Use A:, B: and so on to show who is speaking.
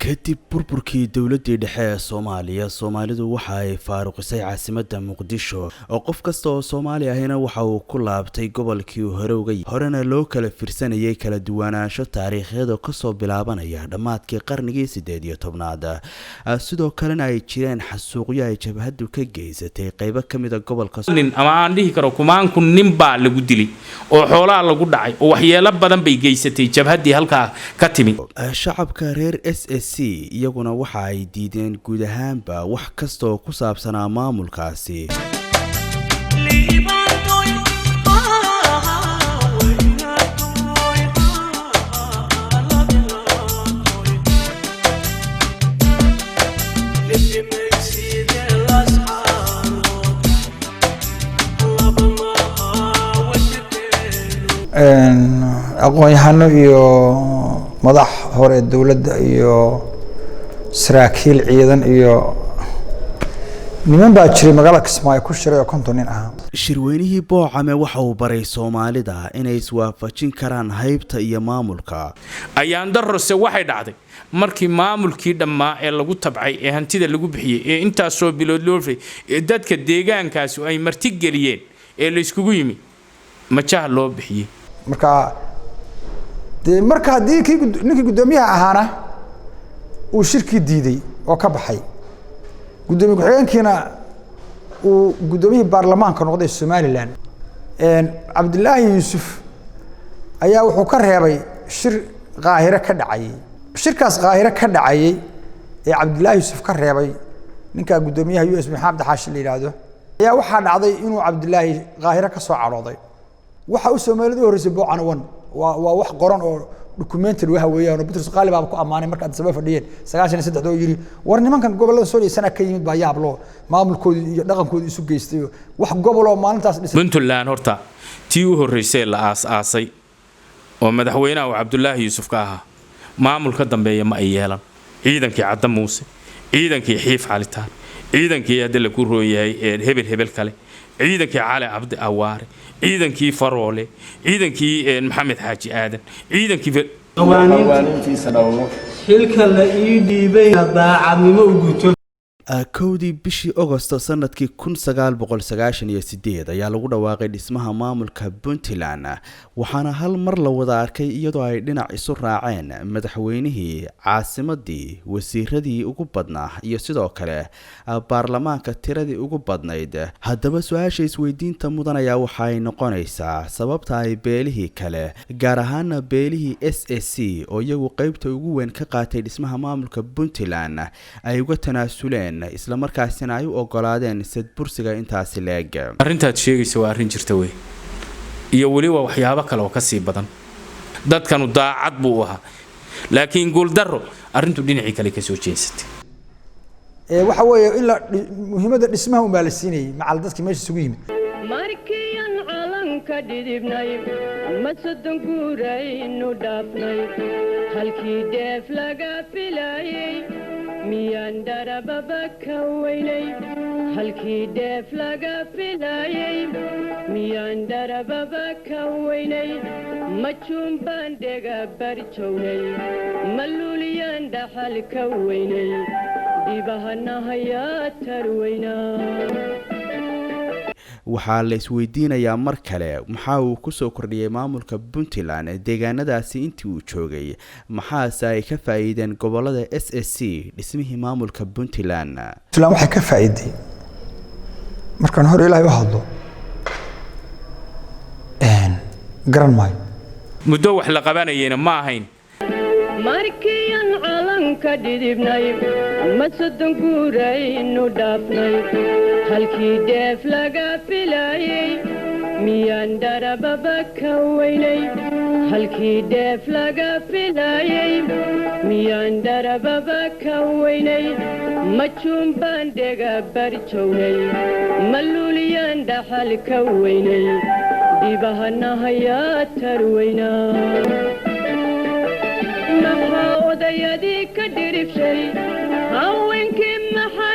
A: Kadib burburkii dowladdii dhexe ee Soomaaliya, Soomaalidu waxa ay faaruqisay caasimadda Muqdisho, oo qof kasta oo Soomaali ahina waxa uu ku laabtay gobolkii hore uga. Horena loo kala firsanayay kala duwanaansho taariikhyada kasoo bilaabanaya dhammaadkii qarnigii 18aad, sidoo kalena ay jireen xasuuqyo ay jabhaddu ka geysatay qeybo ka mid a gobolka.
B: Nin ama aan dhihi karo kumaankun nin baa lagu dilay oo xoolaha lagu dhacay oo waxyeelo badan bay geysatay jabhaddii halkaa ka timi.
A: Shacabka reer SSC iyaguna waxa ay diideen guud ahaanba wax kasta oo ku saabsanaa maamulkaasi.
C: Aqoon-yahano iyo madax hore dowladda iyo saraakiil ciidan iyo niman baa jiray magaalada Kismaayo ku shiray oo 50 nin ahaa.
A: Shirweynihii Boocame waxa uu baray Soomaalida inay iswaafajin karaan haybta iyo maamulka.
B: Ayaan darrose waxay dhacday markii maamulkii dhammaa ee lagu tabcay ee hantida lagu bixiyey ee intaasoo bilood loo fay ee dadka deegaankaasi ay martigeliyeen ee layskugu yimi majaha loo bixiyey.
C: Marka dee marka haddii kii ninkii guddoomiyaha ahaana uu shirkii diiday oo ka baxay, guddoomiye ku-xigeenkiina uu guddoomiyihii baarlamaanka noqday Somaliland, Cabdilaahi Yuusuf ayaa wuxuu ka reebay shir Qaahire ka dhacayey. Shirkaas Qaahire ka dhacayey ee Cabdilaahi Yuusuf ka reebay ninka guddoomiyaha US Maxamed Xaashi la yidhaahdo ayaa waxaa dhacday inuu Cabdilaahi Qaahire ka soo cadhooday. Waxa u Soomaalida u horreysay Boocana one waa wax qoran oo documentary waxa weeyaan oo Boutros Ghali baaba ku ammaanay marka Addis Ababa fadhiyeen 93 oo yiri: "War nimankan gobollada soo sana ka yimid baa yaab loo maamulkoodii iyo dhaqankoodii isu geystay wax gobol oo maalintaas dhisay."
B: Puntland horta tii u horreysay la aas-aasay oo madaxweynaha uu Cabdulaahi Yuusuf ka ahaa, maamul ka dambeeya ma ay yeelan. Ciidankii Cadda Muuse, ciidankii Xiif Calitaan, ciidankii hadda la ku roon yahay hebel hebel kale, ciidankii Cali Cabdi Awaare, ciidankii Faroole, ciidankii Maxamed Xaaji Aadan, ciidankii
D: Xilka la ii dhiibayna daacadnimo u guto.
A: 1dii bishii Agosto sanadkii 1998 ayaa lagu dhawaaqay dhismaha maamulka Puntland, waxaana hal mar la wada arkay iyadoo ay dhinac isu raaceen madaxweynihii, caasimadii, wasiiradii ugu badnaa iyo sidoo kale baarlamaanka tiradii ugu badnayd. Haddaba su-aasha isweydiinta mudan ayaa waxaay noqonaysaa sababta ay beelihii kale, gaar ahaana beelihii SSC oo iyagu qeybta ugu weyn ka qaatay dhismaha maamulka Puntland, ay uga tanaasuleen islamarkaasina ay u ogolaadeen sadbursiga intaasi leeg.
B: Arrintaad sheegaysa waa arrin jirta wey iyo weliba waxyaabo kale oo ka sii badan. Dadkanu daacad buu u ahaa, laakiin guuldarro arrintu dhinacii kale ka soo jeensatay.
C: Waxa weeye in la muhiimadda dhismaha unbaa la siinayay macal dadkii meesha isugu yimid.
E: Markiian calanka dhidibnay ma 30 guuraynu dhaafnay, halkii dheef laga filayey miyaan dharababa ka weynay? Halkii dheef laga filayey miyaan dharababa ka weynay? Ma juunbaan dhega barjownay? Ma luuliyaan dhaxal ka weynay? Dhibahanahayaa tarweynaa.
A: Waxaa la isweydiinayaa mar kale, maxaa uu kusoo kordhiyey maamulka Puntland deegaanadaasi intii uu joogay? Maxaase ay ka faa'iideen gobolada SSC dhismihii maamulka Puntland?
C: Puntland waxay ka faa'iiday, markaan hor Ilaahay u hadlo, garan maayo.
B: Muddo wax la qabanayeyna ma ahayn.
E: Markiian calanka dhidibnay ma 30 guuraynu dhaafnay, halkii dheef laga filayey miyaan dharababa ka weynay? Halkii dheef laga filayey miyaan dharababa ka weynay? Ma juunbaan dhega barjownay? Ma luuliyaan dhaxal ka weynay? Dhibahanahayaa tarweynaa. Maxaa odayadii ka dhiribshay haweenkii?